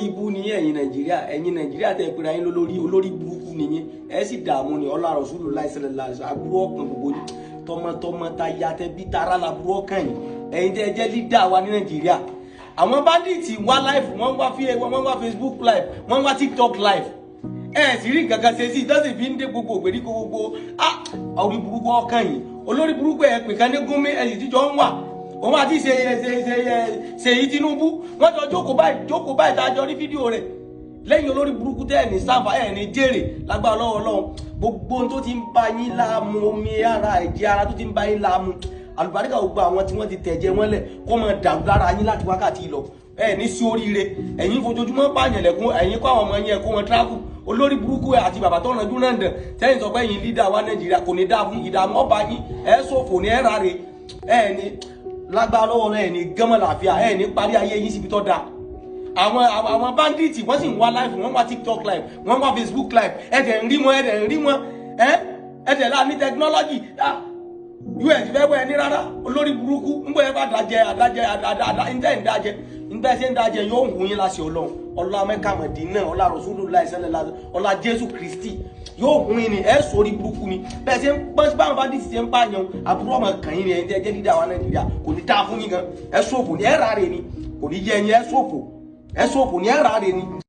Ibú ní ẹ̀yin Nàìjíríà, ẹ̀yin Nàìjíríà tẹ́ pera yín lólórí, olórí burúkú nìyẹn. Ẹ sì dààmú ni. Ọlá Rasulullah sallallahu alaihi wasallam, àbúrò ọkàn gbogbo yín, tọmọtọmọ, taya, tẹbí tará, làbúrò ọkàn yìí. Ẹ̀yin tẹ́ jẹ́ leader wa ní Nàìjíríà, àwọn bandits wá live, wọ́n wá fi wọ́n wá Facebook live, wọ́n wá TikTok live, ẹ sì rí nǹkan kan ṣe sí ìtọ́sí fi ń dé gbogbo ògbèríko gbogbo. Ah, orí burúkú ọkàn yìí, olórí burúkú. Ẹ pè kan ní Gúnmi, ẹ sì tíjọ ń wà, òun àti ṣe ṣe ṣe Ṣèyí Tinubu, wọ́n jọ jókòó báyìí, jókòó báyìí, tá a jọ rí fídíò rẹ̀ lẹ́yìn. Olórí burúkú tẹ́ ẹ̀ ní sáfà, ẹ̀ ní jèrè lágbára lọ́wọ́ Ọlọ́run. Gbogbo ohun tó ti ń bá yín láàmú, omi ara, ẹ̀jẹ̀ ara tó ti ń bá yín láàmú, àlùbáríkà gbogbo àwọn tí wọ́n ti tẹ̀jẹ̀ wọ́n lẹ̀, kó máa dàrú lára yín láti wákàtí lọ. Ẹ ní sí oríire. Ẹ̀yin fojoojúmọ́ pààyàn lẹ́kún, ẹ̀yin kó àwọn ọmọ yẹn, kó wọn travel. Olórí burúkú ẹ àti bàbá tó rànjú náà dàn tẹ́yìn sọ pé ẹ̀yin leader wa Nàìjíríà, kò ní dáa fún ìdààmú ọba yín. Ẹ ṣòfò ní, ẹ ráre, ẹ ní lágbára lọ́wọ́, ẹ ní gánmọ́ làáfíà, ẹ ní parí ayé yín síbi tó dáa. Àwọn bandits, wọ́n sì ń wá live, wọ́n wá TikTok live, wọ́n wá Facebook live. Ẹ dẹ̀ ń rí wọn, ẹ dẹ̀ ń rí wọn, ẹ dẹ̀ láà ní technology us fẹ́ wọ ẹ ní rárá. Olórí burúkú ń bọ̀. Ẹ bá dájẹ àdájẹ àdá ntẹ́ ń dájẹ ntẹ́ ṣe ń dájẹ, yóò hùn yín láṣẹ Ọlọ́run, ọlá Mẹ́kà, Mẹdínà, ọlá Rasulullah sallallahu, ọlá Jésù Kristi, yóò hùn yín ni. Ẹ sórí burúkú ni. Bẹ́ẹ̀ ṣe ń pọ́n báwọn bá dìtì ṣe ń pààyàn, àbúrò ọmọ kàn yín ni. Ẹ̀yin tẹ́ jẹ́ leader wa Nàìjíríà, kò ní dáa fún yín gan. Ẹ ṣòfò ní, ẹ ráre ni, kò ní yẹ ẹyin. Ẹ ṣòfò, ẹ ṣòfò ní, ẹ ráre ni.